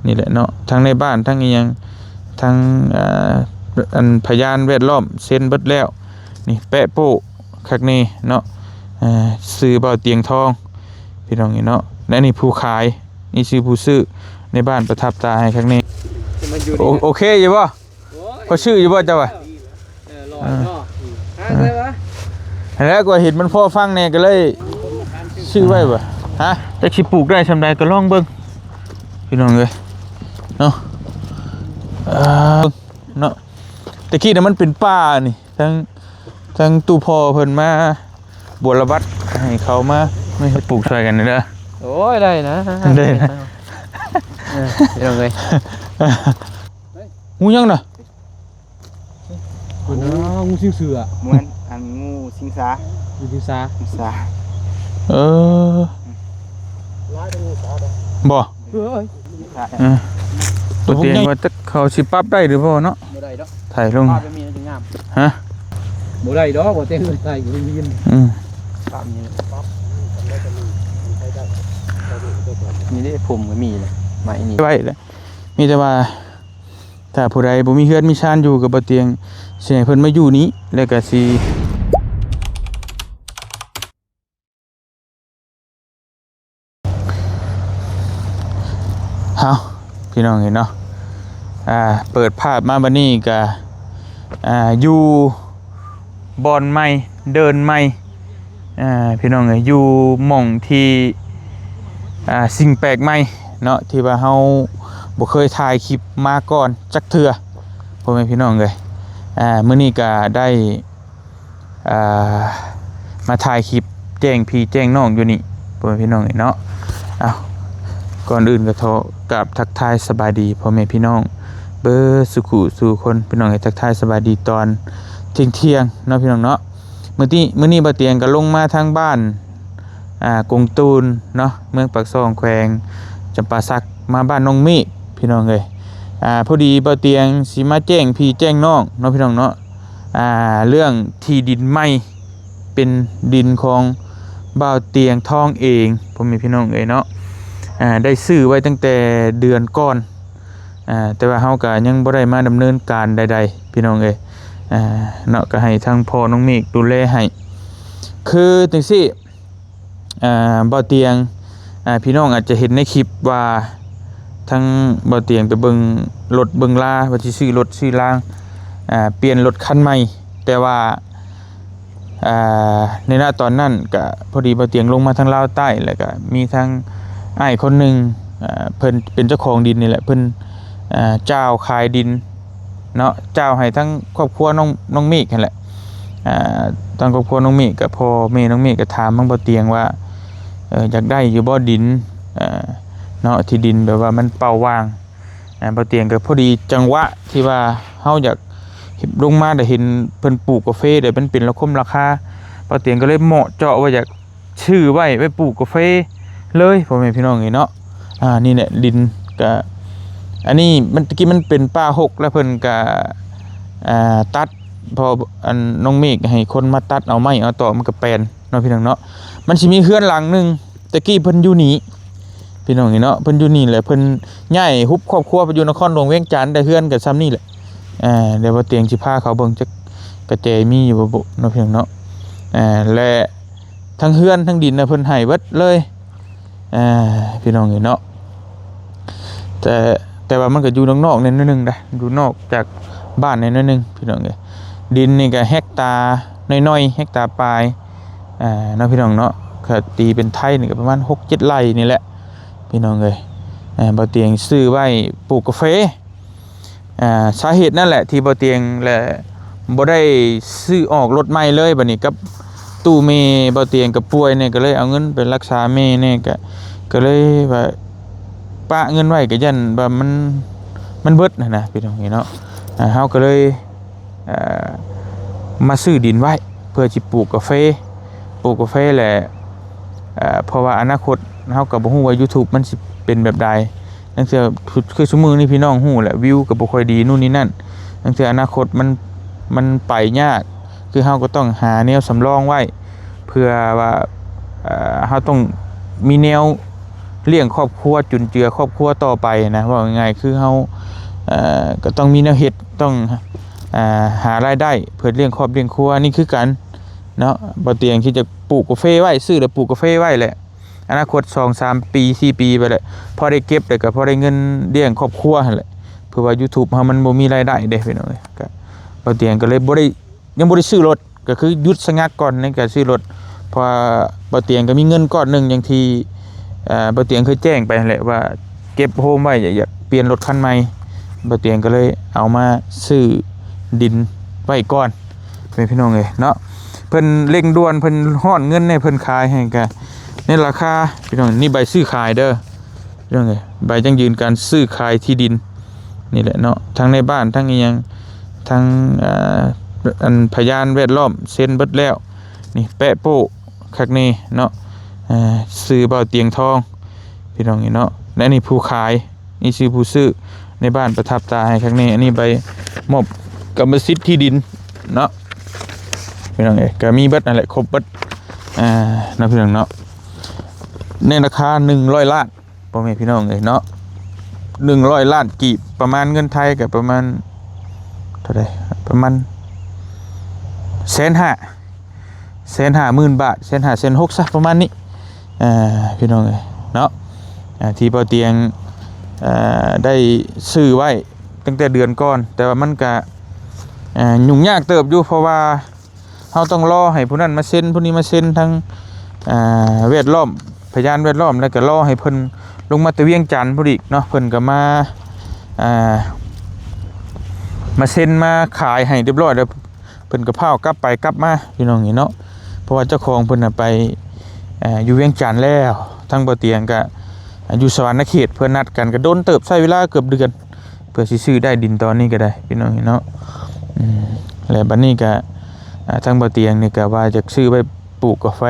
ນີ້ແຫຼະເນາະ ທັງໃນບ້ານ ທັງອີ່ຫຍັງ ທັງ ອ່າ ອັນພະຍານແວດລ້ອມເຊັນເບິດແລ້ວ. ນີ້ແປະໂປ້ຄັກແນ່ເນາະ ອ່າ ຊື່ບ່າວຕຽງທອງ ພີ່ນ້ອງເອີຍເນາະ. ແລະນີ້ຜູ້ຂາຍ ນີ້ຊື່ຜູ້ຊື້ ໃນບ້ານປະທັບຕາໃຫ້ຄັກແນ່. ໂອ ໂອເຄຢູ່ບໍ່? ໂອ້ຍ ເຂົາຊື້ຢູ່ບໍ່ເຈົ້າວ່າ? ເອີ ລອຍເນາະ ອ່າ ຫາໄດ້ວະ ຫັ້ນແຫຼະ ກໍເຫັນມັນພໍຟັງແດ່ກໍເລີຍຊື້ໄວ້ວ່າ ຮະ ຈັກຊິປູກໄດ້ສ່ຳໃດກໍລອງເບິ່ງ ພີ່ນ້ອງເອີຍເນາະ. ເອີ ເນາະ ແຕ່ກີ້ນະມັນເປັນປ່ານີ້ ທັງ ທັງຕູ້ພໍ່ເພິ່ນມາບົວລະບັດໃຫ້ເຂົາມາ ມາປູກຊ່ອຍກັນເດີ. ໂອ້ຍ ໄດ້ນະ ໄດ້ນະ ເອີ ພີ່ນ້ອງເອີຍ. ງູຫຍັງນະ? ພຸ້ນນະ ງູສິງເສືອ ບໍ່ແມ່ນ ອັນງູສິງສາ ງູສິງສາ ສິງສາ. ເອີ ຫຼາຍເດ້ງູສາເດ້ ບໍ່? ເອີຍ ເອີ ບໍ່ຕຽງວ່າຈັກເຂົາຊິປັບໄດ້ຫຼືບໍ່ເນາະ? ບໍ່ໄດ້ດອກ ຖ່າຍລົງ ປາບແບບນີ້ມັນຈະງາມ ຮະ? ບໍ່ໄດ້ດອກ ບໍ່ແຕ່ງຖ່າຍຢູ່ເຮືອນ ອືມ ປາບນີ້ ນີ້ເດ້ ຜົມກໍມີແຫຼະ ໄມ້ນີ້ໄວ້ແຫຼະ. ມີແຕ່ວ່າ ຖ້າຜູ້ໃດບໍ່ມີເຮືອນມີຊານຢູ່ ກໍບໍ່ຕຽງຊິໃຫ້ເພິ່ນມາຢູ່ນີ້ ແລ້ວກໍຊິ ເອົ້າ ພີ່ນ້ອງເຫັນເນາະ ອ່າ ເປີດພາບມາບັດນີ້ກໍ ອ່າ ຢູ່ບ່ອນໃໝ່ ເດີ່ນໃໝ່ ອ່າ ພີ່ນ້ອງເອີຍ ຢູ່ໝ່ອງທີ່ ອ່າ ສິ່ງແປກໃໝ່ເນາະ ທີ່ວ່າເຮົາບໍ່ເຄີຍຖ່າຍຄລິບມາກ່ອນຈັກເທື່ອ ພໍ່ແມ່ພີ່ນ້ອງເອີຍ. ອ່າ ມື້ນີ້ກໍໄດ້ ອ່າ ມາຖ່າຍຄລິບແຈ້ງພີ່ແຈ້ງນ້ອງຢູ່ນີ້ ພໍ່ແມ່ພີ່ນ້ອງເອີຍເນາະ. ເອົ້າ ກ່ອນອື່ນກໍຂໍກາບທັກທາຍສະບາຍດີພໍ່ແມ່ພີ່ນ້ອງເບິດສູ່ຄູ່ສູ່ຄົນ ພີ່ນ້ອງເອີຍ ທັກທາຍສະບາຍດີຕອນທ່ຽງໆເນາະ ພີ່ນ້ອງເນາະ. ມື້ນີ້ ມື້ນີ້ບ່າວຕຽງກໍລົງມາທາງບ້ານ ອ່າ ກົງຕູນເນາະ ເມືອງປາກຊ່ອງ ແຂວງຈຳປາສັກ ມາບ້ານນ້ອງເມກ ພີ່ນ້ອງເອີຍ. ອ່າ ພໍດີບ່າວຕຽງຊິມາແຈ້ງພີ່ແຈ້ງນ້ອງເນາະ ພີ່ນ້ອງເນາະ ອ່າ ເລື່ອງທີ່ດິນໃໝ່ ເປັນດິນຂອງບ່າວຕຽງທອງເອງ ພໍ່ແມ່ພີ່ນ້ອງເອີຍເນາະ. ອ່າ ໄດ້ຊື້ໄວ້ຕັ້ງແຕ່ເດືອນກ່ອນ ອ່າ ແຕ່ວ່າເຮົາກໍຍັງບໍ່ໄດ້ມາດຳເນີນການໃດໆ ພີ່ນ້ອງເອີຍ ອ່າ ເນາະ ກໍໃຫ້ທາງພໍ່ນ້ອງເມກດູແລໃຫ້ ຄືຈັ່ງຊີ້ ອ່າ ບ່າວຕຽງ ອ່າ ພີ່ນ້ອງອາດຈະເຫັນໃນຄລິບວ່າ ທາງບ່າວຕຽງໄປເບິ່ງລົດເບິ່ງລາ ວ່າຊິຊື້ລົດຊື້ລາ ອ່າ ປ່ຽນລົດຄັນໃໝ່ ແຕ່ວ່າ ອ່າ ໃນນະຕອນນັ້ນກະພໍດີບ່າວຕຽງລົງມາທາງລາວໃຕ້ ແລ້ວກະມີທາງອ້າຍຄົນໜຶ່ງ ອ່າ ເພິ່ນເປັນເຈົ້າຂອງດິນນີ້ແຫຼະ ເພິ່ນ ອ່າ ຈ້າວຂາຍດິນເນາະ ຈ້າວໃຫ້ທັງຄອບຄົວນ້ອງ ນ້ອງເມກຫັ້ນແຫຼະ. ອ່າ ທາງຄອບຄົວນ້ອງເມກ ກັບພໍ່ແມ່ນ້ອງເມກ ກໍຖາມທາງບ່າວຕຽງວ່າ ເອີ ຢາກໄດ້ຢູ່ບໍ່ດິນ ເນາະ ທີ່ດິນແບບວ່າມັນເປົ່າວ່າງ. ອ່າ ບ່າວຕຽງກໍພໍດີຈັງຫວະທີ່ວ່າເຮົາຢາກລົງມາ ໄດ້ເຫັນເພິ່ນປູກກາເຟ ແລ້ວມັນເປັນລາຄົມລາຄາ ບ່າວຕຽງກໍເລີຍເໝາະເຈາະວ່າຢາກຊື້ໄວ້ ໄວ້ປູກກາເຟເລີຍ ພໍ່ແມ່ພີ່ນ້ອງເອີຍເນາະ. ອ່າ ນີ້ແຫຼະ ດິນກະ ອັນນີ້ມັນ ຕະກີ້ມັນເປັນປ່າຮົກ ແລ້ວເພິ່ນກະ ອ່າ ຕັດ ເພາະອັນນ້ອງເມກໃຫ້ຄົນມາຕັດເອົາໄມ້ເອົາຕອກ ມັນກະແປນເນາະ ພີ່ນ້ອງເນາະ. ມັນຊິມີເຮືອນຫຼັງໜຶ່ງ ແຕ່ກີ້ເພິ່ນຢູ່ນີ້ ພີ່ນ້ອງເອີຍເນາະ ເພິ່ນຢູ່ນີ້ແຫຼະ ເພິ່ນຍ້າຍຮຸບຄອບຄົວໄປຢູ່ນະຄອນຫຼວງວຽງຈັນ ແຕ່ເຮືອນກໍຊ່ຳນີ້ແຫຼະ. ອ່າ ດຽວບ່າວຕຽງຊິພາເຂົາເບິ່ງ ຈັກກະແຈມີຢູ່ບໍ່ເນາະ ພີ່ນ້ອງເນາະ. ອ່າ ແລະ ທັງເຮືອນທັງດິນນະ ເພິ່ນໃຫ້ເບິດເລີຍ ອ່າ ພີ່ນ້ອງເອີຍເນາະ. ແຕ່ ແຕ່ວ່າມັນກໍຢູ່ນອກໆແດ່ໜ້ອຍໜຶ່ງໄດ໋ ຢູ່ນອກຈາກບ້ານແດ່ໜ້ອຍໜຶ່ງ ພີ່ນ້ອງເອີຍ. ດິນນີ້ກໍເຮັກຕາໜ້ອຍໆ ເຮັກຕາປາຍ ອ່າ ເນາະ ພີ່ນ້ອງເນາະ ກໍຕີເປັນໄທນີ້ກໍປະມານຫົກເຈັດໄຮ່ນີ້ແຫຼະ ພີ່ນ້ອງເອີຍ. ອ່າ ບ່າວຕຽງຊື້ໄວ້ປູກກາເຟ ອ່າ ສາເຫດນັ້ນແຫຼະທີ່ບ່າວຕຽງແລະບໍ່ໄດ້ຊື້ອອກລົດໃໝ່ເລີຍ. ບັດນີ້ກັບຕູ້ແມ່ບ່າວຕຽງກໍປ່ວຍແດ່ ກໍເລີຍເອົາເງິນໄປລັກສາແມ່ແດ່ ກໍ ກໍເລີຍວ່າປະເງິນໄວ້ ກໍຢ້ານວ່າມັນ ມັນເບິດຫັ້ນນະ ພີ່ນ້ອງເອີຍເນາະ. ອ່າ ເຮົາກໍເລີຍ ອ່າ ມາຊື້ດິນໄວ້ເພື່ອຊິປູກກາເຟ ປູກກາເຟແຫຼະ ເພາະວ່າອະນາຄົດເຮົາກໍບໍ່ຮູ້ວ່າຢູທູບມັນຊິເປັນແບບໃດ. ລາງເທື່ອ ຄື ຄືຊຸມື້ນີ້ພີ່ນ້ອງຮູ້ແຫຼະ ວິວກໍບໍ່ຄ່ອຍດີ ນູ້ນນີ້ນັ້ນ ລາງເທື່ອອະນາຄົດມັນ ມັນໄປຍາກ ຄືເຮົາກໍຕ້ອງຫາແນວສຳລອງໄວ້ ເພື່ອວ່າ ເອີ ເຮົາຕ້ອງມີແນວ ລ້ຽງຄອບຄົວ ຈຸນເຈືອຄອບຄົວຕໍ່ໄປນະ. ເວົ້າງ່າຍໆ ຄືເຮົາ ເອີ ກໍຕ້ອງມີແນວເຮັດ ຕ້ອງ ອ່າ ຫາລາຍໄດ້ເພື່ອລ້ຽງຄອບລ້ຽງຄົວ ນີ້ຄືກັນເນາະ. ບໍ່ຕຽງຄິດຈະປູກກາເຟໄວ້ ຊື້ແລ້ວປູກກາເຟໄວ້ແຫຼະ ອະນາຄົດສອງສາມປີ ສີ່ປີໄປແຫຼະ ພໍໄດ້ເກັບ ແລ້ວກໍພໍໄດ້ເງິນລ້ຽງຄອບຄົວຫັ້ນແຫຼະ ເພາະວ່າ YouTube ເຮົາມັນບໍ່ມີລາຍໄດ້ເດ້ ພີ່ນ້ອງເອີຍ. ກໍ ບໍ່ຕຽງກໍເລີຍບໍ່ໄດ້ ຍັງບໍ່ໄດ້ຊື້ລົດ ກໍຄືຢຸດສະງັກກ່ອນໃນການຊື້ລົດ ເພາະວ່າບໍ່ຕຽງກໍມີເງິນກ້ອນໜຶ່ງ ຢ່າງທີ່ ເອີ ບໍ່ຕຽງເຄີຍແຈ້ງໄປຫັ້ນແຫຼະ ວ່າເກັບໂຮມໄວ້ ຢາກ ຢາກປ່ຽນລົດຄັນໃໝ່. ບໍ່ຕຽງກໍເລີຍເອົາມາຊື້ດິນໄວ້ກ່ອນ ແມ່ພີ່ນ້ອງເອີຍເນາະ. ເພິ່ນເລັ່ງດ່ວນ ເພິ່ນຮ້ອນເງິນໃຫ້ ເພິ່ນຂາຍໃຫ້ກະໃນລາຄາ ພີ່ນ້ອງ. ນີ້ໃບຊື້ຂາຍເດີ ພີ່ນ້ອງເອີຍ ໃບຢັ້ງຢືນການຊື້ຂາຍທີ່ດິນນີ້ແຫຼະເນາະ. ທັງໃນບ້ານ ທັງອີ່ຫຍັງ ທັງ ເອີ ອັນພະຍານແວດລ້ອມເຊັນເບິດແລ້ວ. ນີ້ແປະໂປ້ຄັກແນ່ເນາະ ເອີ ຊື່ບ່າວຕຽງທອງ ພີ່ນ້ອງເອີຍເນາະ. ແລະນີ້ຜູ້ຂາຍ ນີ້ຊື່ຜູ້ຊື້ ໃນບ້ານປະທັບຕາໃຫ້ຄັກແນ່. ອັນນີ້ໃບມອບກຳມະສິດທີ່ດິນເນາະ ພີ່ນ້ອງເອີຍ. ກໍມີເບິດຫັ້ນແຫຼະ ຄົບເບິດ ອ່າ ເນາະ ພີ່ນ້ອງເນາະ. ໃນລາຄາໜຶ່ງຮ້ອຍລ້ານ ພໍ່ແມ່ພີ່ນ້ອງເອີຍເນາະ ໜຶ່ງຮ້ອຍລ້ານກີບ ປະມານເງິນໄທກໍປະມານເທົ່າໃດ ປະມານແສນຫ້າ ແສນຫ້າໝື່ນບາດ ແສນຫ້າ ແສນຫົກຊະ ປະມານນີ້ ເອີ ພີ່ນ້ອງເອີຍເນາະ. ອ່າ ທີ່ບ່າວຕຽງ ເອີ ໄດ້ຊື້ໄວ້ຕັ້ງແຕ່ເດືອນກ່ອນ ແຕ່ວ່າມັນກະ ເອີ ຫຍຸ້ງຍາກເຕີບຢູ່ ເພາະວ່າ ເຮົາຕ້ອງລໍໃຫ້ຜູ້ນັ້ນມາເຊັນ ຜູ້ນີ້ມາເຊັນ ທັງ ອ່າ ແວດລ້ອມ ພະຍານແວດລ້ອມ ແລ້ວກໍລໍໃຫ້ເພິ່ນລົງມາແຕ່ວຽງຈັນພຸ້ນອີກເນາະ. ເພິ່ນກໍມາ ອ່າ ມາເຊັນມາຂາຍໃຫ້ຮຽບຮ້ອຍແລ້ວ ເພິ່ນກໍພາວກັບໄປກັບມາ ພີ່ນ້ອງເອີຍເນາະ. ເພາະວ່າເຈົ້າຂອງເພິ່ນນະໄປ ອ່າ ຢູ່ວຽງຈັນແລ້ວ ທາງບ່າວຕຽງກໍຢູ່ສະຫວັນນະເຂດ ເພິ່ນນັດກັນກໍດົນເຕີບ ໃຊ້ເວລາເກືອບເດືອນ ເພື່ອຊິຊື້ໄດ້ດິນຕອນນີ້ກໍໄດ້ ພີ່ນ້ອງເນາະ. ອືມ ແລະບັດນີ້ກໍ ອ່າ ທາງບ່າວຕຽງນີ້ກໍວ່າຈະຊື້ໄວ້ປູກກາແຟ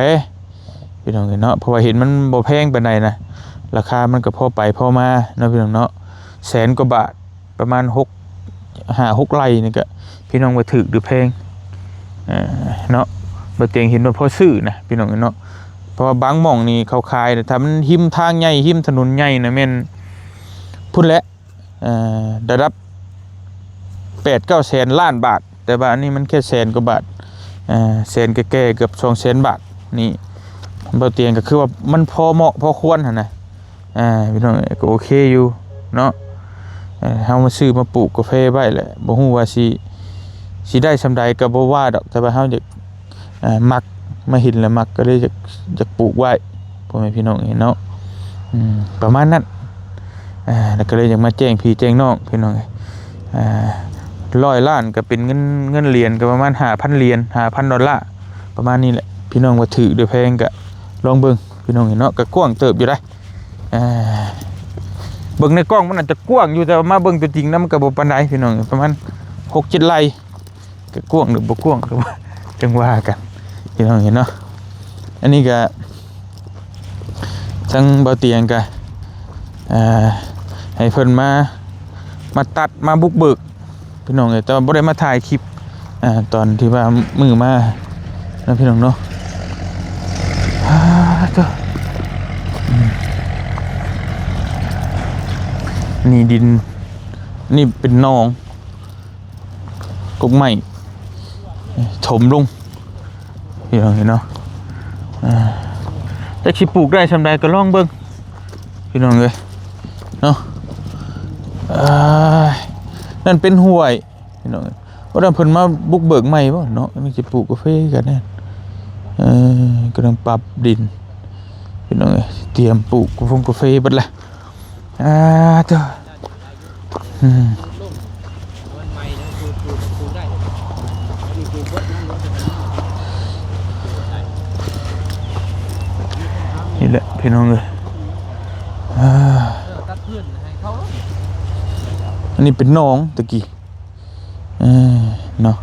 ພີ່ນ້ອງເນາະ ເພາະວ່າເຫັນມັນບໍ່ແພງປານໃດນະ ລາຄາມັນກໍພໍໄປພໍມາເນາະ ພີ່ນ້ອງເນາະ. ແສນກວ່າບາດ ປະມານຫົກ ຫ້າຫົກໄຮ່ນີ້ກໍ ພີ່ນ້ອງວ່າຖືກຫຼືແພງ ເນາະ. ບ່າວຕຽງເຫັນວ່າພໍຊື້ນະ ພີ່ນ້ອງເນາະ ເພາະວ່າບາງໝ່ອງນີ້ເຂົາຂາຍ ຖ້າມັນຮິມທາງໃຫຍ່ ຮິມຖະໜົນໃຫຍ່ນະ ແມ່ນພຸ້ນແຫຼະ ເອີ ລະດັບແປດເກົ້າແສນລ້ານບາດ ແຕ່ວ່າອັນນີ້ມັນແຄ່ແສນກວ່າບາດ ເອີ ແສນແກ່ໆ ເກືອບສອງແສນບາດນີ້. ບ່າວຕຽງກໍຄືວ່າມັນພໍເໝາະພໍຄວນຫັ້ນນະ ອ່າ ພີ່ນ້ອງ ກໍໂອເຄຢູ່ເນາະ. ເອີ ເຮົາມາຊື້ມາປູກກາແຟໄວ້ແຫຼະ ບໍ່ຮູ້ວ່າຊິ ຊິໄດ້ສ່ຳໃດກໍບໍ່ວ່າດອກ ແຕ່ວ່າເຮົາຢາກ ອ່າ ມັກ ມາເຫັນແລ້ວມັກ ກໍເລີຍຢາກ ຢາກປູກໄວ້ ພໍ່ແມ່ພີ່ນ້ອງເອີຍເນາະ. ອືມ ປະມານນັ້ນ ອ່າ ແລ້ວກໍເລີຍຢາກມາແຈ້ງພີ່ແຈ້ງນ້ອງ ພີ່ນ້ອງເອີຍ. ອ່າ ຮ້ອຍລ້ານກໍເປັນເງິນ ເງິນຫຼຽນກໍປະມານຫ້າພັນຫຼຽນ ຫ້າພັນດອນລາ ປະມານນີ້ແຫຼະ. ພີ່ນ້ອງວ່າຖືກຫຼືແພງກໍລອງເບິ່ງ ພີ່ນ້ອງເອີຍເນາະ ກໍກວ້າງເຕີບຢູ່ໃດ໋. ອ່າ ເບິ່ງໃນກ້ອງມັນອາດຈະກວ້າງຢູ່ ແຕ່ວ່າມາເບິ່ງຕົວຈິງນະ ມັນກໍບໍ່ປານໃດ ພີ່ນ້ອງ ປະມານຫົກເຈັດໄຮ່ ກໍກວ້າງຫຼືບໍ່ກວ້າງ ກໍຈັ່ງວ່າກັນ ພີ່ນ້ອງເອີຍເນາະ. ອັນນີ້ກໍທາງບ່າວຕຽງກໍ ອ່າ ໃຫ້ເພິ່ນມາ ມາຕັດ ມາບຸກເບີກ ພີ່ນ້ອງເອີຍ ແຕ່ວ່າບໍ່ໄດ້ມາຖ່າຍຄລິບ ອ່າ ຕອນທີ່ວ່າມື້ມາເນາະ ພີ່ນ້ອງເນາະ. ອ່າ ໂທ້ ອືມ ນີ້ດິນ ນີ້ເປັນໜອງ ກົກໄມ້ຖົມລົງ ພີ່ນ້ອງເນາະ. ອ່າ ຈັກຊິປູກໄດ້ສ່ຳໃດກໍລອງເບິ່ງ ພີ່ນ້ອງເອີຍເນາະ. ເອີຍ ນັ້ນເປັນຫ້ວຍ ພີ່ນ້ອງເອີຍ ວ່າແລ້ວເພິ່ນມາບຸກເບີກໃໝ່ບໍ່ເນາະ ມັນຊິປູກກາເຟກັນແນ່. ເອີ ກຳລັງປັບດິນ ພີ່ນ້ອງເອີຍ ຕຽມປູກກາຟົງກາເຟເບິດລະ. ອ່າ ໂທ້ ອືມ ນີ້ແຫຼະ ພີ່ນ້ອງເອີຍ. ອ່າ ອັນນີ້ເປັນໜອງຕະກີ້ ເອີ ເນາະ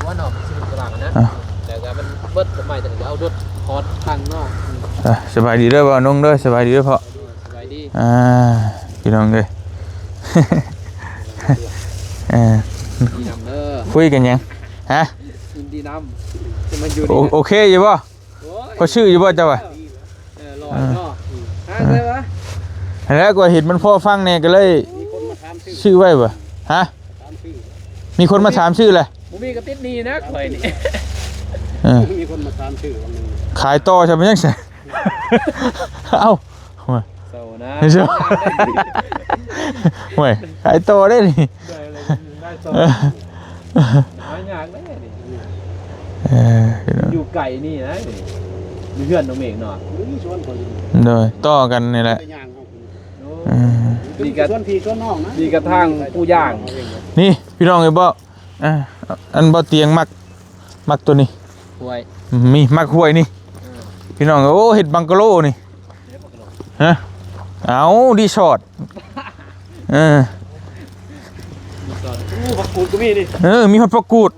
ວ່າໜອງມັນຊິເປັນກະລາງນະ ອ່າ ແລ້ວກໍມັນເບິດຕົ້ນໄມ້ ແຕ່ກໍເອົາລົດຄອດທາງນອກ. ອ່າ ສະບາຍດີເດີ ບ່າວນົງເດີ ສະບາຍດີເດີພໍ່. ສະບາຍດີ ອ່າ ພີ່ນ້ອງເອີຍ ເອີ ດີນຳເດີ ຄຸຍກັນຫຍັງ ຮະ ຍິນດີນຳ ຈະມາຢູ່ ໂອ ນີ້ນະ ໂອເຄຢູ່ບໍ່? ໂອ້ຍ ພໍຊື້ຢູ່ບໍ່ເຈົ້າວ່າ? ເອີ ລອຍເນາະ ອ່າ ອືມ ແລ້ວກໍເຫັນມັນພໍຟັງແດ່ກໍເລີຍ ມີຄົນມາຖາມຊື້ ຊື້ໄວ້ບໍ່? ຮະ? ຖາມຊື້ ມີຄົນມາຖາມຊື້ແຫຼະ ບໍ່ມີກໍຕິດໜີ້ນະຂ້ອຍນີ້ ເອີ ມີຄົນມາຖາມຊື້ວັນໜຶ່ງ ຂາຍຕໍ່ຊະ ມັນຍັງ ເອົ້າ ໂອ້ຍ ເຊົານະ ໂອ້ຍ ຂາຍຕໍ່ໄດ້ນີ້ ໄດ້ເລີຍ ໄດ້ຕໍ່ ຫາຍາກເດ້ນີ້ ເອີ ຢູ່ໄກນີ້ນະ ຢູ່ເຮືອນນ້ອງເມກເນາະ ຢູ່ໃນສວນຂ້ອຍຢູ່ ໂດຍ ຕໍ່ກັນນີ້ແຫຼະ ໄປຍ່າງເຮົາ ໂອ້ ເອີ ດີກັບ ຊວນພີ່ຊວນນ້ອງນະ ດີກັບທາງປູ່ຢ່າງ ນີ້ພີ່ນ້ອງເອີຍ ບໍ່ ອ່າ ອັນບໍ່ຕຽງມັກ ມັກໂຕນີ້ ຫ້ວຍ ມີ ມັກຫ້ວຍນີ້ ເອີ ພີ່ນ້ອງເອີຍ ໂອ້ ເຮັດບັງກະໂລນີ້ ຮະ ເອົາ ຣີສອດ ເອີ ຣີສອດ ໂອ້ ຜັກກູດກໍມີນີ້ ເອີ ມີຮອດຜັກກູດ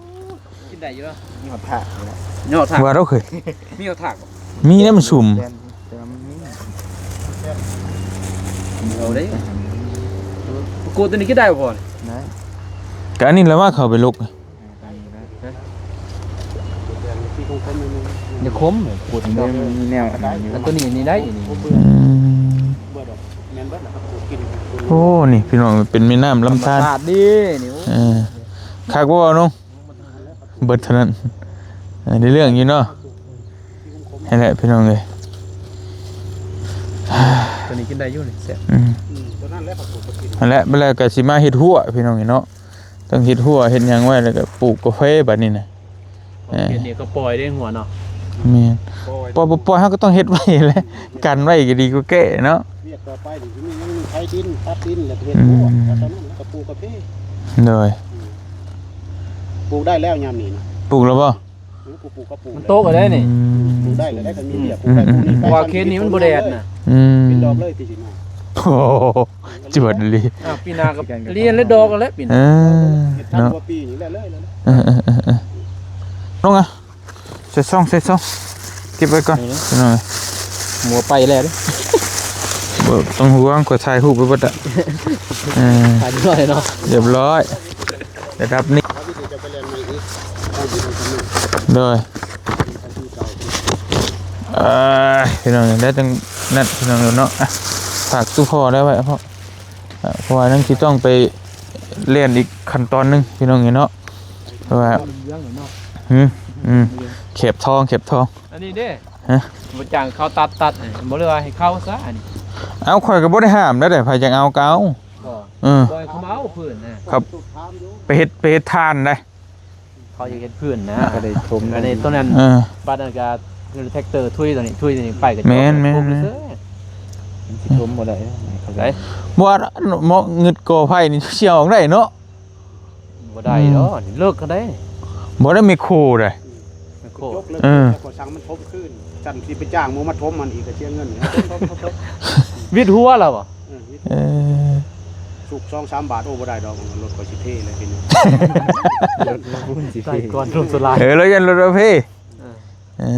ກິນໄດ້ຢູ່ເນາະ ມີຮອດຖາກນີ້ແຫຼະ ມີຮອດຖາກ ວ່າເຮົາເຄີຍ ມີຮອດຖາກບໍ່? ມີແລ້ວມັນຊຸ່ມ ແຕ່ ແຕ່ວ່າມັນມີ ເອົາໄດ້ ຜັກກູດຕົວນີ້ກິນໄດ້ບໍ່ພໍ່? ໄດ້ ກະອັນນີ້ລະວ່າເຂົ້າໄປລົກ ຢ່າຂົມ ຂົມ ມັນມີແນວອັນນັ້ນຢູ່ ອັນຕົວນີ້ນີ້ໄດ້ນີ້ ອືມ ໂອ້ ນີ້ພີ່ນ້ອງ ເປັນແມ່ນ້ຳລຳທານ ທຳມະຊາດດີນີ້ ເອີ ຄັກບໍ່ນ້ອງ? ເບິດເທົ່ານັ້ນ ເອີ ໄດ້ເລື່ອງຢູ່ເນາະ ຫັ້ນແຫຼະພີ່ນ້ອງເອີຍ ຕົວນີ້ກິນໄດ້ຢູ່ນີ້ແຊບ ອືມ ອືມ ຕົວນັ້ນແຫຼະ ຫັ້ນແຫຼະ ບັດແລ້ວກໍຊິມາເຮັດຮົ້ວພີ່ນ້ອງເອີຍເນາະ ຕ້ອງເຮັດຮົ້ວເຮັດຫຍັງໄວ້ ແລ້ວກໍປູກກາເຟບັດນີ້ນະ ເອີ ເຮັດນີ້ກໍປ່ອຍເດ້ຫົວເນາະ ແມ່ນ ປ່ອຍ ບໍ່ປ່ອຍ ເຮົາກໍຕ້ອງເຮັດໄວ້ແຫຼະ ກັນໄວ້ກໍດີກວ່າແກ້ເນາະ ວຽກຕໍ່ໄປນີ້ຊິມີຫຍັງ ໄຖດິນ ຕັດດິນ ແລ້ວເຮັດ ອືມ ຮົ້ວ ແລ້ວຕອນນັ້ນກໍປູກກາເຟ ໂດຍ ອືມ ປູກໄດ້ແລ້ວຍາມນີ້ນະ ປູກແລ້ວບໍ່? ເອີ ປູກ ປູກກໍປູກ ມັນໂຕກແລ້ວເດ້ນີ້ ອືມ ປູກໄດ້ແລ້ວ ໄດ້ກໍມີວຽກ ອືມ ປູກໄດ້ ອືມ ປູກນີ້ ອືມ ເພາະວ່າເຂດນີ້ມັນບໍ່ແດດນະ ອືມ ເປັນດອກເລີຍປີນີ້ນະ ໂອ້ໂຫ ຈວດອີ່ຫຼີ ອ້າວ ປີໜ້າກໍລຽນແລ້ວດອກແລ້ວປີໜ້າ ເອີ ເຮັດທັນ ເນາະ ກວ່າປີນີ້ແຫຼະເລີຍ ເອີໆໆໆ ນ້ອງອະ ໃສ່ຊອງ ໃສ່ຊອງ ເກັບໄວ້ກ່ອນ ນີ້ນະ ເອົາ ໝູໄປແລ້ວເດ້ ບໍ່ຕ້ອງຫ່ວງ ຂ້ອຍຖ່າຍຮູບໄວ້ເບິດລະ ເອີ ຖ່າຍຮຽບຮ້ອຍເນາະ ຮຽບຮ້ອຍ ລະດັບນີ້ ໂດຍ ເອີຍ ພີ່ນ້ອງ ໄດ້ຕັ້ງນັ້ນພີ່ນ້ອງເນາະ ອ່ະ ຝາກສູ່ພໍ່ໄດ້ໄວ້ເພາະ ອ່າ ເພາະວ່າຍັງຊິຕ້ອງໄປແລ່ນອີກຂັ້ນຕອນໜຶ່ງພີ່ນ້ອງເອີຍເນາະ ເພາະວ່າ ຫືມ ອືມ ແຄບທອງ ແຄບທອງ ອັນນີ້ເດ້ ຮະ ບໍ່ຈ້າງເຂົາຕັດ ຕັດ ບໍ່ ຫຼືວ່າໃຫ້ເຂົາຊະ ອັນນີ້ ເອົ້າ ຂ້ອຍກໍບໍ່ໄດ້ຫ້າມໃດ ໃຜຢາກເອົາກໍເອົາ ບໍ່ ເອີ ບໍ່ໃຫ້ເຂົາມາເອົາພື້ນນະ ເຂົາໄປເຮັດ ໄປເຮັດຖ່ານໃດ ເຂົາຢາກເຮັດພື້ນນະ ກໍໄດ້ຖົມ ອັນນີ້ຕົວນັ້ນ ເອີ ບັດນັ້ນກໍແທັກເຕີທຸຍຕົວນີ້ ທຸຍຕົວນີ້ໄປກໍຈົບ ແມ່ນໆໆ ຖົມຊື່ໆ ມັນຊິຖົມບໍ່ໄດ້ ເຂົ້າໃຈ ບໍ່ວ່າເໝາະງຶດກໍ່ໄຜ່ນີ້ຊິເອົາອອກໄດ້ເນາະ ບໍ່ໄດ້ດອກ ອືມ ນີ້ເລິກກໍໄດ້ ບໍ່ໄດ້ແມັກໂຄໄດ໋ ແມັກໂຄ ເອີ ແລ້ວກໍສັ່ງມັນຖົມຄືນ ຊັ້ນຊິໄປຈ້າງໝູ່ມາຖົມມັນອີກກໍເສຍເງິນ ວິດຫົວລະບໍ່? ເອີ ເອີ ສຸກສອງສາມບາດ ໂອ້ ບໍ່ໄດ້ດອກ ລົດຂ້ອຍຊິເພແລ້ວ ເພ ລົດມັນຊິເພ ໃສ່ກ່ອນລົມສະລາຍ ເອີ ລາວຢ້ານລົດເພ ເອີ ເອີ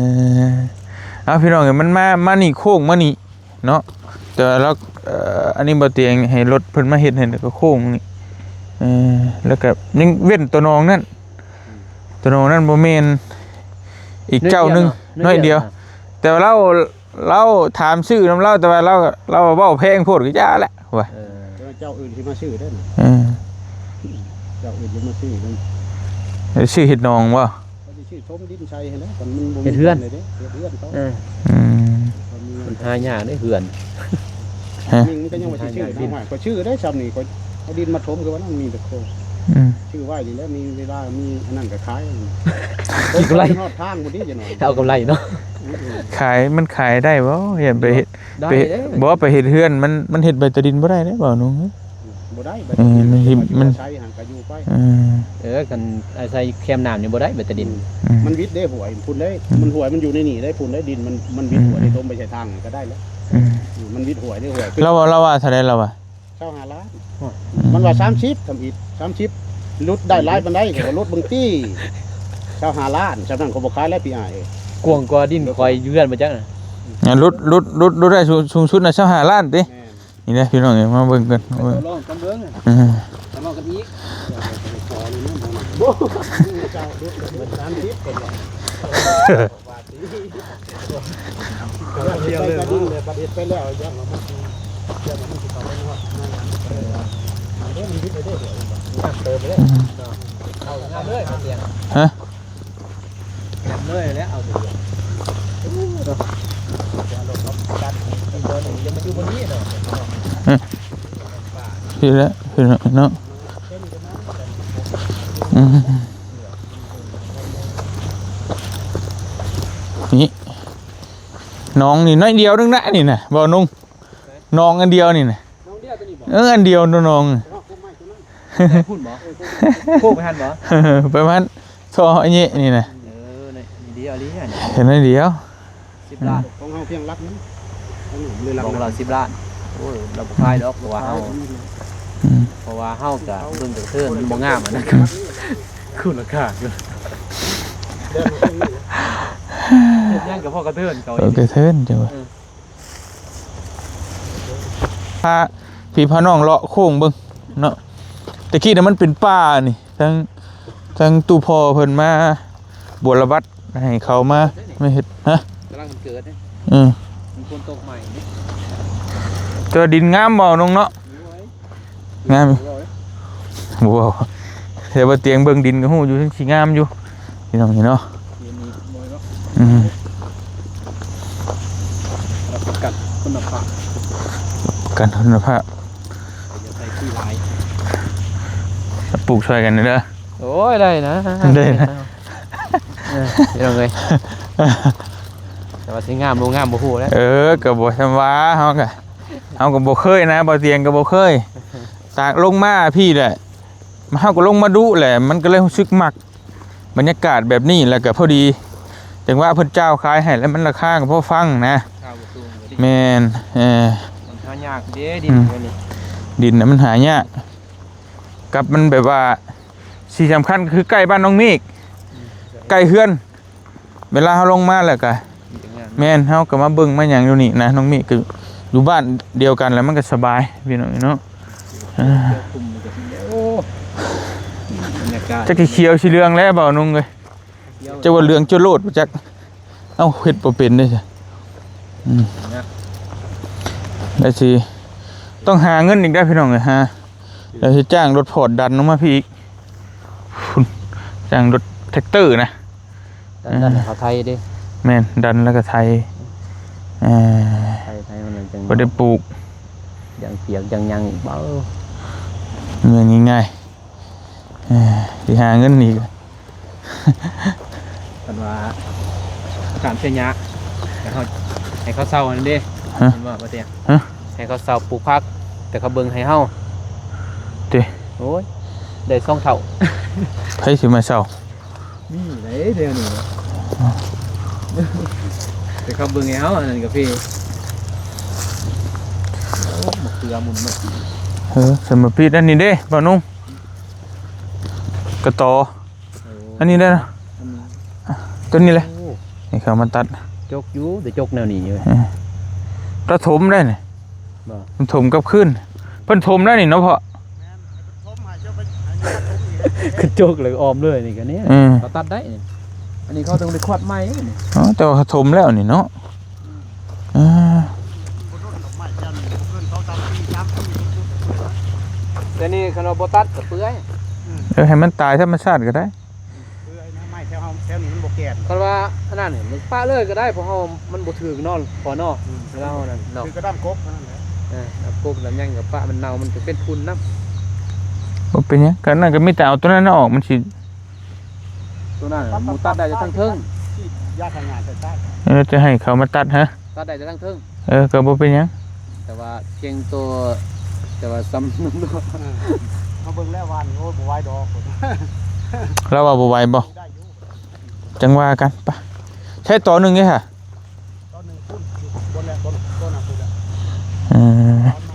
ເອົາ ພີ່ນ້ອງເອີຍ ມັນມາ ມານີ້ ໂຄ້ງມານີ້ເນາະ ແຕ່ວ່າລາວ ເອີ ອັນນີ້ບໍ່ຕຽງໃຫ້ລົດເພິ່ນມາເຮັດໃຫ້ ແລ້ວກໍໂຄ້ງນີ້ ເອີ ແລ້ວກໍຍັງເວັ້ນຕົວໜອງນັ້ນ ຕົວໜອງນັ້ນບໍ່ແມ່ນ ອີກເຈົ້າໜຶ່ງ ໜ້ອຍດຽວ ໜ້ອຍດຽວ ແຕ່ວ່າລາວ ລາວຖາມຊື້ນຳລາວ ແຕ່ວ່າລາວ ລາວເວົ້າແພງໂພດກໍຢ່າແຫຼະວ່າ ເອີ ແຕ່ວ່າເຈົ້າອື່ນຊິມາຊື້ເດ້ ເອີ ເຈົ້າອື່ນຊິມາຊື້ນຳ ຊື້ເຮັດໜອງບໍ່? ເຂົາຊິຊື້ຖົມດິນໃສ່ຫັ້ນແຫຼະ ຄັນມັນບໍ່ມີ ເຮັດເຮືອນ ເຮັດເຮືອນເຂົາ ເອີ ອືມ ມັນຫາຍາກເດ້ເຮືອນ ຮະ ນີ້ມັນກໍຍັງວ່າຊິຊື້ນະ ຫ້ວຍ ຂ້ອຍຊື້ໄດ້ຊ່ຳນີ້ ຂ້ອຍເອົາດິນມາຖົມ ຄືວ່ານັ້ນມີແມັກໂຄ ອືມ ຊື້ໄວ້ນີ້ແຫຼະ ມີເວລາມີອັນນັ້ນກໍຂາຍ ກິນກຳໄລ ຮອດທາງພຸ້ນຕິ ຈະໜ້ອຍ ເອົາກຳໄລເນາະ ອືມ ຂາຍ ມັນຂາຍໄດ້ບໍ່? ຢ່າໄປເຮັດ ໄດ້ ໄປເຮັດ ເດ້ ບໍ່ ໄປເຮັດເຮືອນ ມັນ ມັນເຮັດໃບຕາດິນບໍ່ໄດ້ເດ້ ບ່າວໜຸ່ງ ບໍ່ໄດ້ ເອີ ມັນ ມັນ ມັນ ເອີ ເອີ ຄັນອາໄສແຄມນ້ຳນີ້ບໍ່ໄດ້ ເບຕາດິນ ອືມ ມັນວິດເດ້ ຫ້ວຍພຸ້ນເດ້ ອືມ ມັນ ຫ້ວຍມັນຢູ່ໃນນີ້ເດ້ ພຸ້ນເດ້ ດິນມັນ ມັນວິດ ອືມ ຫ້ວຍນີ້ ຖົມໄປໃສ່ທາງກໍໄດ້ແລ້ວ ອືມ ອືມ ມັນວິດຫ້ວຍເດ້ ຫ້ວຍ ລາວວ່າ ລາວວ່າເທົ່າໃດລາວວ່າ? ຊາວຫ້າລ້ານ ອືມ ມັນວ່າສາມສິບ ທຳອິດ ສາມສິບ ຫຼຸດໄດ້ຫຼາຍປານໃດ ກໍຫຼຸດເບິ່ງຕິ ຊາວຫ້າລ້ານ ຊ່ຳນັ້ນກໍບໍ່ຂາຍແລ້ວ ພີ່ອ້າຍເອີຍ ກວ້າງກວ່າດິນຂ້ອຍຢູ່ເຮືອນບໍ່ຈັກນະ ຫຼຸດ ຫຼຸດ ຫຼຸດ ຫຼຸດໄດ້ສູງ ສູງສຸດນະ ຊາວຫ້າລ້ານຕິ ແມ່ນ ນີ້ນະ ພີ່ນ້ອງເອີຍ ມາເບິ່ງກັນ ໄປຕໍ່ລອງກັນເບິ່ງ ເອີ ຕໍ່ລອງກັນອີກ ບໍ່ ເຈົ້າ ຫຼຸດເບິດສາມສິບ ເພິ່ນວ່າ ເຮັດໄປແລ້ວ ຢ້ານວ່າມັນຊິ ຢ້ານວ່າມັນຊິເຂົ້າໄປຮອດງານ ເອີ ມັນເດີ ມັນດິບໄປເດ້ ເດີ ເຕີມໄປເດ້ ເຂົ້າງາມເລີຍ ຮະ? ຍຳເລີຍແຫຼະ ເອົາເດ ໂອ້ ເນາະ ເອົາລົດເອົາຈັກກິນເດີ ນີ້ ຢ່າມາຢູ່ບ່ອນນີ້ເນາະ ອືມ ນີ້ແຫຼະ ພີ່ນ້ອງເນາະ ອືມ ນີ້ ໜອງນີ້ໜ້ອຍດຽວໜຶ່ງນະ ນີ້ນະ ບໍ່ນຸ່ງ ໜອງອັນດຽວນີ້ນະ ໜອງດຽວໂຕນີ້ບໍ່? ເອີ ອັນດຽວໂຕໜອງ ພຸ້ນບໍ່? ໂຄກໄປຫັ້ນບໍ່? ໄປຫັ້ນ ທໍ່ອັນນີ້ນີ້ນະ ເອີ ນີ້ ນີ້ດຽວອີ່ຫຼີຫັ້ນ ເຫັນໜ້ອຍດຽວ ສິບລ້ານ ຂອງເຮົາພຽງຫຼັກໜຶ່ງ ຂອງເຮົາສິບລ້ານ ໂອ້ຍ ລາວບໍ່ຂາຍດອກ ເພາະວ່າເຮົາ ອືມ ເພາະວ່າເຮົາກະເບິ່ງກະເທີນ ມັນບໍ່ງາມຫັ້ນນະ ຄູນລາຄາຢູ່ ເຮັດຫຍັງກະພໍກະເທີນເຂົາ ເອີ ກະເທີນຈັ່ງວ່າ ເອີ ພາພີ່ພານ້ອງເລາະໂຄ້ງເບິ່ງເນາະ ແຕ່ກີ້ນະມັນເປັນປ່ານີ້ ທັງ ທັງຕູ້ພໍ່ເພິ່ນມາບົວລະບັດໃຫ້ເຂົາມາ ມາເຮັດ ຮະ ກຳລັງເກີດເດ້ ເອີ ມັນຝົນຕົກໃໝ່ເດ້ ແຕ່ວ່າດິນງາມບໍ່ນ້ອງເນາະ? ໂອ້ຍ ງາມຢູ່ ບໍ່ເວົ້າ ແຕ່ວ່າຕຽງເບິ່ງດິນກໍຮູ້ຢູ່ ມັນຊິງາມຢູ່ ພີ່ນ້ອງເນາະ ອືມ ຮັບປະກັນຄຸນນະພາບ ປະກັນຄຸນນະພາບ ຢ່າໃສ່ຂີ້ຫຼາຍ ປູກຊ່ອຍກັນເດີ ໂອ້ຍ ໄດ້ນະ ໄດ້ນະ ເອີ ພີ່ນ້ອງເອີຍ ແຕ່ວ່າຊິງາມບໍ່ງາມບໍ່ຮູ້ແຫຼະ ເອີ ກໍບໍ່ຊຳວ່າ ເຮົາກໍ ເຮົາກໍບໍ່ເຄີຍນະ ບ່າວຕຽງກໍບໍ່ເຄີຍ ຕາກລົງມາພີ້ແຫຼະ ເຮົາກໍລົງມາດຸແຫຼະ ມັນກໍເລີຍຮູ້ສຶກມັກ ບັນຍາກາດແບບນີ້ ແລ້ວກໍພໍດີ ຈັງຫວະເພິ່ນຈ່າວຂາຍໃຫ້ ແລ້ວມັນລາຄາກໍພໍຟັງນະ ແມ່ນ ເອີ ມັນຫາຍາກເດ້ ດິນ ອືມ ອັນນີ້ ດິນນະມັນຫາຍາກ ກັບມັນແບບວ່າ ສິ່ງສຳຄັນກໍຄືໃກ້ບ້ານນ້ອງເມກ ອືມ ໃກ້ເຮືອນ ເວລາເຮົາລົງມາແລ້ວກະ ແມ່ນ ເຮົາກໍມາເບິ່ງມາຫຍັງຢູ່ນີ້ນະ ນ້ອງມີກໍຢູ່ບ້ານດຽວກັນແລ້ວ ມັນກໍສະບາຍພີ່ນ້ອງເນາະ ເອີ ໂອ້ ບັນຍາກາດ ຈັກຊິຂຽວຊິເຫຼືອງແລ້ວ ບ່າວນຸ່ງເອີຍ ຂຽວ ຈັກວ່າເຫຼືອງຈົນໂລດບໍ່ຈັກ ເອົ້າ ເຮັດບໍ່ເປັນເດ້ ອືມ ແລ້ວຊິຕ້ອງຫາເງິນອີກໄດ໋ພີ່ນ້ອງເອີຍ ຫາ ແລ້ວຊິຈ້າງລົດຟອດດັນລົງມາພີ້ອີກ ພຸ້ນ ຈ້າງລົດແທັກເຕີນະ ດັນ ດັນໃຫ້ເຂົາໄຖເດ້ ແມ່ນ ດັນແລ້ວກໍໄຖ ເອີ ໄຖ ໄຖມັນຈັ່ງ ບໍ່ໄດ້ປູກ ຢ່າງປຽກຢ່າງຫຍັງອີກ ເບົາ ເມື່ອຍງ່າຍໆ ເອີ ຊິຫາເງິນອີກ ຄັນວ່າການເສຍຫຍ້າ ໃຫ້ເຮົາ ໃຫ້ເຂົາເຊົ່າຫັ້ນເດ້ ຮະ ເຫັນບໍ່ ບໍ່ເຕີຍ ຮະ ໃຫ້ເຂົາເຊົ່າປູກຜັກ ແຕ່ເຂົາເບິ່ງໃຫ້ເຮົາ ຕິ ໂອ້ຍ ໄດ້ສອງເທົ່າ ໃຜຊິມາເຊົ່າ ມີໄດ໋ແຖວນີ້ ແຕ່ເຂົາເບິ່ງໃຫ້ເຮົາ ອັນນັ້ນກາເຟ ໂອ້ ມະເຂືອໝຸ່ນມາ ເອີ ສະມາປີດອັນນີ້ເດ້ ບ່າວນຸ່ງ ກະຕໍ ເອີ ອັນນີ້ໄດ້ນະ ອັນນີ້ ຕົວນີ້ແຫຼະ ໂອ້ ໃຫ້ເຂົາມາຕັດ ຈົກຢູ່ ແຕ່ຈົກແນວນີ້ຢູ່ ເອີ ປະຖົມໄດ້ນີ້ ບໍ່ ມັນຖົມກັບຄືນ ເພິ່ນຖົມໄດ້ນີ້ເນາະພໍ່ ແມ່ນ ໃຫ້ເພິ່ນຖົມ ໃຫ້ເຈົ້າໄປ ໃຫ້ເຈົ້າຖົມອີກ ຄືຈົກແລ້ວອອມເລີຍນີ້ກໍນີ້ ເອີ ເຂົາຕັດໄດ້ນີ້ ອັນນີ້ເຂົາຕ້ອງໄດ້ຂວັດໃໝ່ນີ້ ອໍ ແຕ່ວ່າເຂົາຖົມແລ້ວນີ້ເນາະ ອືມ ເອີ ບໍ່ດົນດອກໄມ້ເຈົ້ານີ້ ບໍ່ເກີນສອງສາມປີ ສາມປີ ແຕ່ນີ້ຄັນວ່າບໍ່ຕັດກໍເປື່ອຍ ອືມ ເອີ ໃຫ້ມັນຕາຍທຳມະຊາດກໍໄດ້ ເອີ ໄມ້ແຖວເຮົາ ແຖວນີ້ມັນບໍ່ແກ່ນ ຄັນວ່າອັນນັ້ນນີ້ ມັນປະເລີຍກໍໄດ້ ເພາະເຮົາມັນບໍ່ຖືກເນາະ ພໍເນາະ ອືມ ເວລາເຮົານັ້ນເນາະ ຄືກະດຳກົບເທົ່ານັ້ນແຫຼະ ເອີ ດຳກົບ ດຳຫຍັງກໍປະມັນເນົ່າ ມັນກໍເປັນຝຸ່ນນຳ ບໍ່ເປັນຫຍັງ ກໍນັ້ນກໍມີແຕ່ເອົາຕົວນັ້ນອອກ ມັນຊິ ຕົວນັ້ນໝູຕັດໄດ້ແຕ່ທາງເທິງ ສີດຢາຂ້າຫຍ້າໃສ່ຕາຍ ເອີ ຈະໃຫ້ເຂົາມາຕັດຫະ ຕັດໄດ້ແຕ່ທາງເທິງ ເອີ ກໍບໍ່ເປັນຫຍັງ ແຕ່ວ່າພຽງໂຕ ແຕ່ວ່າຊຳ ເອີ ເຮົາເບິ່ງແລ້ວວ່ານີ້ ໂອ້ຍ ບໍ່ໄຫວດອກ ລາວວ່າບໍ່ໄຫວບໍ່? ໄດ້ຢູ່ ຈັ່ງວ່າກັນ ໄປ ໃຊ້ຕໍ່ໜຶ່ງເດ້ຫະ ຕອນໜຶ່ງພຸ້ນ ຢູ່ບົນແຫຼະ ບົນ ຕົ້ນນະພຸ້ນແຫຼະ ເອີ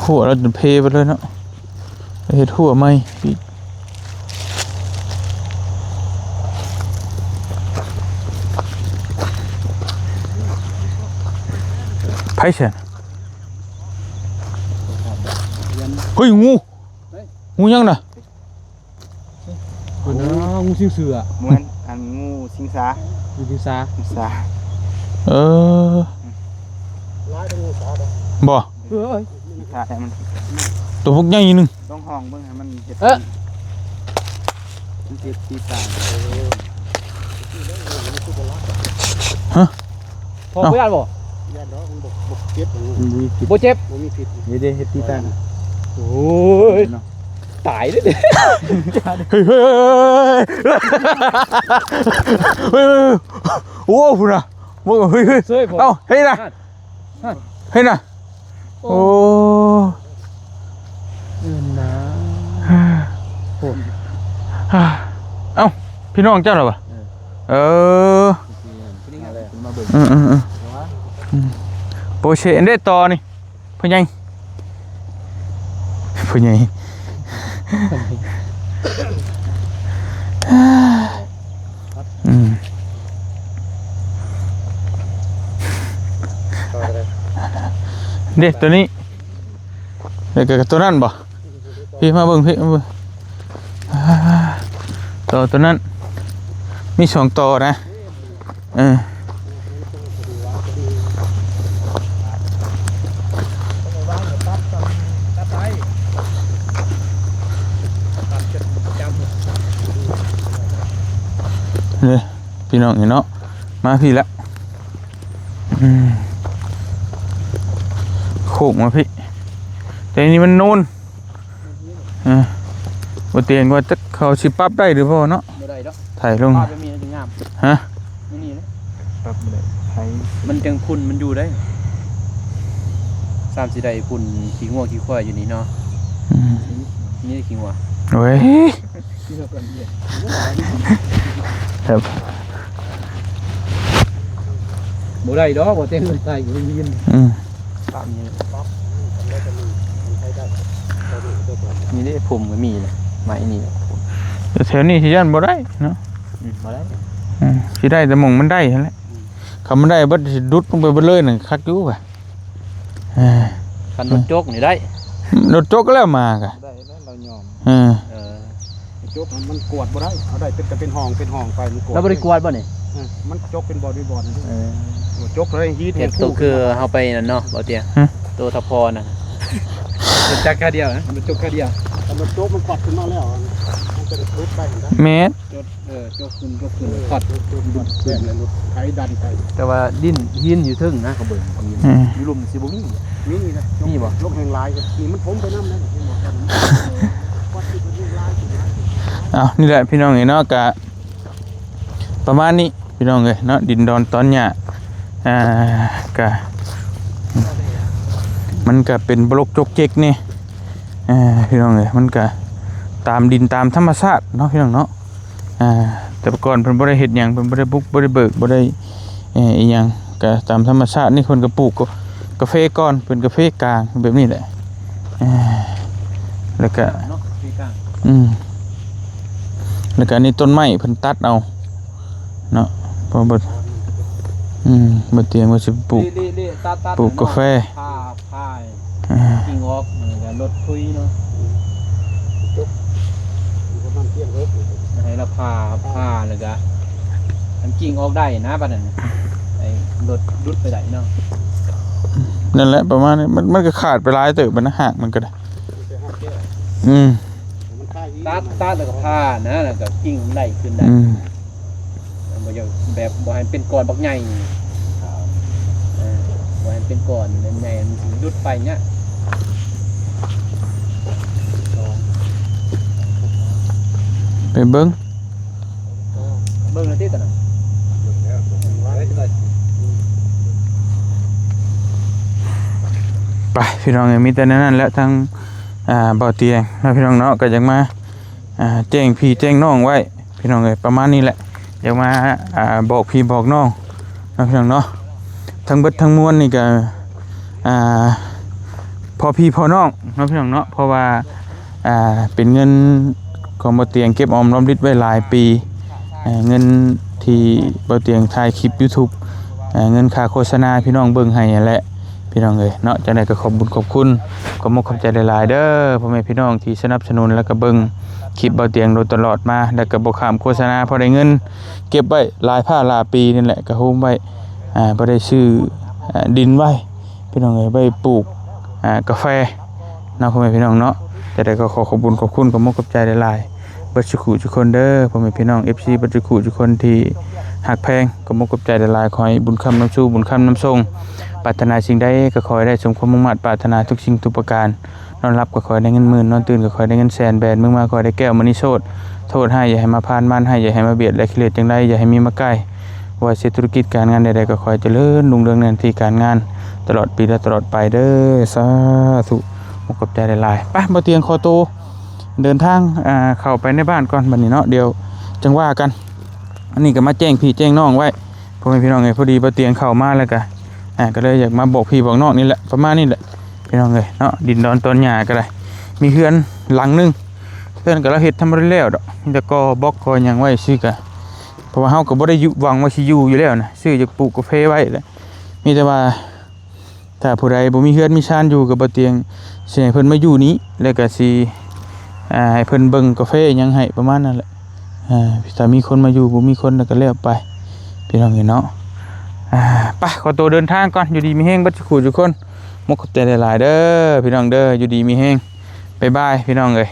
ຫົວລະຈົນເພໄປເລີຍເນາະ ເຮັດຫົວໃໝ່ອີກ ໃຜຊັ້ນ? ເຮີ້ຍ ງູ! ງູຫຍັງນະ? ພຸ້ນນະ ງູສິງເສືອ. ບໍ່ແມ່ນ ອັນງູສິງສາ. ງູສິງສາ. ສິງສາ. ເອີ ຫຼາຍກວ່າງູສາເດ້. ບໍ່? ເອີຍ ສິງສາແທ້ມັນ. ໂຕບັກໃຫຍ່ໜຶ່ງ. ຕ້ອງຫ້ອງເບິ່ງໃຫ້ມັນເຮັດ. ເອີ ມັນເຈັບຕີນຕາຍ. ຮະ? ພໍບໍ່ຢ້ານບໍ່? ຢ້ານດອກ ມັນບໍ່ ບໍ່ເຈັບ. ມັນບໍ່ມີພິດ. ບໍ່ເຈັບ? ບໍ່ມີພິດ. ເດ ເດ ເຮັດຕີນຕາຍ. ໂອ້ຍ ເນາະ ຕາຍເດ້. ເຮີ້ຍ ເຮີ້ຍ ເຮີ້ຍ ເຮີ້ຍ ເຮີ້ຍ ໂອ້ ພຸ້ນນະ ເບິ່ງ ເຮີ້ຍ ເຮີ້ຍ ເຊີຍ ເອົ້າ ເຮັດນະ ຫັ້ນ ຫັ້ນ ເຮັດນະ. ໂອ້ ໂອ້ ເອີນນະ ໂອ້ ເອົ້າ ພີ່ນ້ອງເຈົ້າລະຫວາ? ເອີ ເອີ ມາເບິ່ງ ອືມ ອືມ ອືມ ໂປເຊ ອັນເດຕໍ່ນີ້ ພໍ່ໃຫຍ່ ພໍ່ໃຫຍ່ ອືມ ເດ້ ໂຕນີ້ ແລ້ວກໍໂຕນັ້ນບໍ່? ພີ່ມາເບິ່ງ ພີ່ມາເບິ່ງ ອ່າ ຕໍ່ໂຕນັ້ນ ມີສອງຕໍ່ນະ. ເອີ ເດ້ ພີ່ນ້ອງເອີຍເນາະ ມາພີ້ລະ ອືມ ໂຄ້ງມາພີ້ ແຕ່ນີ້ມັນໂນນ. ເອີ ບໍ່ຕຽງວ່າຈັກເຂົາຊິປັບໄດ້ຫຼືບໍ່ເນາະ? ບໍ່ໄດ້ດອກ ໄຖລົງ ປາບແບບນີ້ມັນຈະງາມ. ຮະ? ແບບນີ້ແຫຼະ ປັບບໍ່ໄດ້ ໄຖ ມັນຈັ່ງຝຸ່ນມັນຢູ່ໄດ້. ຊ້ຳຊິໄດ້ຝຸ່ນຂີ້ງົວຂີ້ຄວາຍຢູ່ນີ້ເນາະ. ອືມ ນີ້ຂີ້ງົວ ໂອ້ຍ ແບບ ບໍ່ໄດ້ດອກ ບໍ່ເຕັມໃສ່ຢູ່ນີ້. ອືມ ປັບນີ້ ປັບ ນີ້ເດ້ ຜົມກໍມີນະ ໄມ້ນີ້ ແຖວນີ້ຊິຢ້ານບໍ່ໄດ້ເນາະ. ອືມ ບໍ່ໄດ້ ອືມ ຊິໄດ້ແຕ່ໝ່ອງມັນໄດ້ຫັ້ນແຫຼະ. ອືມ ຄັນມັນໄດ້ເບິດ ຊິດຸດລົງໄປເບິດເລີຍນັ້ນ ຄັກຢູ່ວ່າ. ເອີ ຄັນລົດຈົກນີ້ໄດ້ ລົດຈົກແລ້ວມາກະ ໄດ້ແລ້ວ ລາວຍອມ. ເອີ ເອີ ຈົກມັນກວດບໍ່ໄດ້ ເອົາໄດ້ເປັນ ກໍເປັນຫ້ອງເປັນຫ້ອງໄປ ມັນກວດ ລາວບໍ່ໄດ້ກວດບໍ່ນີ້? ເອີ ມັນຈົກເປັນບ່ອນເປັນບ່ອນ. ເອີ ຈົກເລີຍຮີດ ເຮັດໂຕຄືເຮົາໄປນັ້ນເນາະ ບໍ່ເຕີຍ ຮະ ໂຕທະພໍນະ ລົດຈັກຂາດຽວນະ ລົດຈົກຂາດຽວ ຄັນລົດຈົກມັນກວດຂຶ້ນມາແລ້ວ ມັນຈະຫຼຸດໄປຫັ້ນນະ. ແມ່ນ ຈົກ ເອີ ຈົກຂຶ້ນ ຈົກຂຶ້ນ ເອີ ຄອດ ຈົກຂຶ້ນ ແບບນັ້ນ ລົດໄຖດັນໄປ. ແຕ່ວ່າດິນ ຫີນຢູ່ເທິງນະ ເຂົາເບິ່ງ ຢູ່ລຸ່ມຊິບໍ່ມີ. ມີນະ ມີບໍ່? ຈົກແຮງຫຼາຍ ນີ້ມັນຖົມໄປນຳນະ. ເອົ້າ ນີ້ແຫຼະພີ່ນ້ອງເອີຍເນາະ ກະປະມານນີ້ພີ່ນ້ອງເອີຍເນາະ ດິນດອນຕອນຫຍ້າ ອ່າ ກະ ມັນກະເປັນບລັອກຈົກເຈັກນີ້ ອ່າ ພີ່ນ້ອງເອີຍ ມັນກະຕາມດິນຕາມທຳມະຊາດເນາະ ພີ່ນ້ອງເນາະ. ອ່າ ແຕ່ກ່ອນເພິ່ນບໍ່ໄດ້ເຮັດຫຍັງ ເພິ່ນບໍ່ໄດ້ບຸກບໍ່ໄດ້ເບີກ ບໍ່ໄດ້ ເອີ ອີ່ຫຍັງ ກະຕາມທຳມະຊາດນີ້ ເພິ່ນກະປູກກາເຟກ່ອນ ເປັນກາເຟກາງແບບນີ້ແຫຼະ. ເອີ ແລ້ວກະ ເນາະ ກາເຟກາງ ອືມ ແລ້ວກະອັນນີ້ຕົ້ນໄມ້ເພິ່ນຕັດເອົາເນາະ ເພາະບໍ່ ອືມ ບໍ່ຕຽງວ່າຊິປູກ ນີ້ ນີ້ ນີ້ ຕັດ ຕັດ ປູກກາແຟ ເນາະ ຜ່າ ຜ່າ ອ່າ ກິ່ງອອກ ແລ້ວກໍລົດທຸຍເນາະ ຈົບ ປະມານທ່ຽງເລີຍ ໃຫ້ລະຜ່າ ຜ່າແລ້ວກໍອັນກິ່ງອອກໄດ້ນະ ບາດນັ້ນໄອ້ລົດດຸດໄປໄດ້ເນາະ. ນັ້ນແຫຼະ ປະມານນີ້ ມັນ ມັນກໍຂາດໄປຫຼາຍເຕີບແລ້ວນະ ຮາກມັນກໍໄດ້ ອືມ ຕັດ ຕັດແລ້ວກໍຜ່ານະ ແລ້ວກໍກິ່ງມັນໄດ້ຂຶ້ນໄດ້ ອືມ ບໍ່ຢາກແບບບໍ່ໃຫ້ເປັນກ້ອນບັກໃຫຍ່ ເອີ ບໍ່ໃຫ້ເປັນກ້ອນໃຫຍ່ ມັນຊິຫຼຸດໄປເນຍ ໄປເບິ່ງ ເບິ່ງແລ້ວຕິຕອນນັ້ນ ໄປ ພີ່ນ້ອງເອີຍ ມີແຕ່ແນວນັ້ນແຫຼະ ທາງ ອ່າ ບ່າວຕຽງເນາະ ພີ່ນ້ອງເນາະ ກໍຢາກມາ ອ່າ ແຈ້ງພີ່ແຈ້ງນ້ອງໄວ້ ພີ່ນ້ອງເອີຍ ປະມານນີ້ແຫຼະ ຢາກມາ ອ່າ ບອກພີ່ບອກນ້ອງເນາະ ພີ່ນ້ອງເນາະ. ທັງເບິດທັງມວນນີ້ກໍ ອ່າ ພໍພີ່ພໍນ້ອງເນາະ ພີ່ນ້ອງເນາະ ເພາະວ່າ ອ່າ ເປັນເງິນຂອງບ່າວຕຽງເກັບອອມລອມລິບໄວ້ຫຼາຍປີ ເອີ ເງິນທີ່ບ່າວຕຽງຖ່າຍຄລິບຢູທູບ ເອີ ເງິນຄ່າໂຄສະນາໃຫ້ພີ່ນ້ອງເບິ່ງໃຫ້ຫັ້ນແຫຼະ ພີ່ນ້ອງເອີຍເນາະ. ຈັ່ງໃດກໍຂອບບຸນຂອບຄຸນ ຂອບມຸກຂອບໃຈຫຼາຍໆເດີ ພໍ່ແມ່ພີ່ນ້ອງທີ່ສະໜັບສະໜູນ ແລ້ວກໍເບິ່ງຄລິບເບົາຕຽງໂດຍຕະຫຼອດມາ ແລ້ວກໍບໍ່ຂ້າມໂຄສະນາ ພໍໄດ້ເງິນເກັບໄວ້ຫຼາຍພາຫຼາຍປີນີ້ແຫຼະ ກໍໂຮມໄວ້ ອ່າ ບໍ່ໄດ້ຊື້ ອ່າ ດິນໄວ້ ພີ່ນ້ອງເອີຍ ໄວ້ປູກ ອ່າ ກາແຟເນາະ ພໍ່ແມ່ພີ່ນ້ອງເນາະ. ຈັ່ງໃດກໍຂໍຂອບບຸນຂອບຄຸນ ຂອບມຸກຂອບໃຈຫຼາຍໆ ເບິດສູ່ຄູ່ສູ່ຄົນເດີ ພໍ່ແມ່ພີ່ນ້ອງ ເອັຟຊີ ເບິດສູ່ຄູ່ສູ່ຄົນທີ່ຮັກແພງ ຂອບມຸກຂອບໃຈຫຼາຍໆ. ຂໍໃຫ້ບຸນຄ້ຳນຳສູ່ ບຸນຄ້ຳນຳສົ່ງ ປາດຖະໜາສິ່ງໃດກໍຂໍໃຫ້ໄດ້ສົມຄວາມມຸ່ງມາດປາດຖະໜາທຸກສິ່ງທຸກປະການ. ນອນຫຼັບກໍຂໍໃຫ້ໄດ້ເງິນໝື່ນ ນອນຕື່ນກໍຂໍໃຫ້ໄດ້ເງິນແສນ ແບມືມາຂໍໃຫ້ໄດ້ແກ້ວມະນີໂຊດ ໂທດຮ້າຍຢ່າໃຫ້ມາພານ ມານຮ້າຍຢ່າໃຫ້ມາບຽດ ແລະ ກິເລດຈັ່ງໃດຢ່າໃຫ້ມີມາໃກ້. ບໍ່ວ່າເຮັດທຸລະກິດການງານໃດໆ ກໍຂໍໃຫ້ຈະເລີນຮຸ່ງເຮືອງໃນໜ້າທີ່ການງານ ຕະຫຼອດປີ ແລະ ຕະຫຼອດໄປເດີ ສາທຸ. ຂອບໃຈຫຼາຍໆ. ໄປ ບໍ່ຕຽງຂໍໂຕເດີນທາງ ອ່າ ເຂົ້າໄປໃນບ້ານກ່ອນບັດນີ້ເນາະ ດຽວຈັ່ງວ່າກັນ. ອັນນີ້ກໍມາແຈ້ງພີ່ແຈ້ງນ້ອງໄວ້ ພໍ່ແມ່ພີ່ນ້ອງເອີຍ ພໍດີບໍ່ຕຽງເຂົ້າມາແລ້ວກໍ ອ່າ ກໍເລີຍຢາກມາບອກພີ່ບອກນ້ອງນີ້ແຫຼະ ປະມານນີ້ແຫຼະ ພີ່ນ້ອງເອີຍເນາະ. ດິນດອນຕອນຫຍ້າກໍໄດ້ ມີເຮືອນຫຼັງໜຶ່ງ ເຮືອນກໍລາວເຮັດທຳບໍ່ໄດ້ແລ້ວດອກ ມີແຕ່ກໍ່ບລັອກກໍ່ຫຍັງໄວ້ຊື່ກະ ເພາະວ່າເຮົາກໍບໍ່ໄດ້ຢູ່ ຫວັງວ່າຊິຢູ່ຢູ່ແລ້ວນະ ຊື້ຢາກປູກກາເຟໄວ້ແຫຼະ. ມີແຕ່ວ່າ ຖ້າຜູ້ໃດບໍ່ມີເຮືອນມີຊານຢູ່ ກໍບໍ່ຕຽງຊິໃຫ້ເພິ່ນມາຢູ່ນີ້ ແລ້ວກໍຊິ ອ່າ ໃຫ້ເພິ່ນເບິ່ງກາເຟຫຍັງໃຫ້ ປະມານນັ້ນແຫຼະ. ອ່າ ຖ້າມີຄົນມາຢູ່ ບໍ່ມີຄົນແລ້ວກໍແລ້ວໄປ ພີ່ນ້ອງເອີຍເນາະ. ອ່າ ໄປ ຂໍໂຕເດີນທາງກ່ອນ ຢູ່ດີມີແຮງເບິດສູ່ຄູ່ສູ່ຄົນ ມຸກຂອບໃຈຫຼາຍໆເດີ ພີ່ນ້ອງເດີ ຢູ່ດີມີແຮງ ບາຍບາຍ ພີ່ນ້ອງເອີຍ.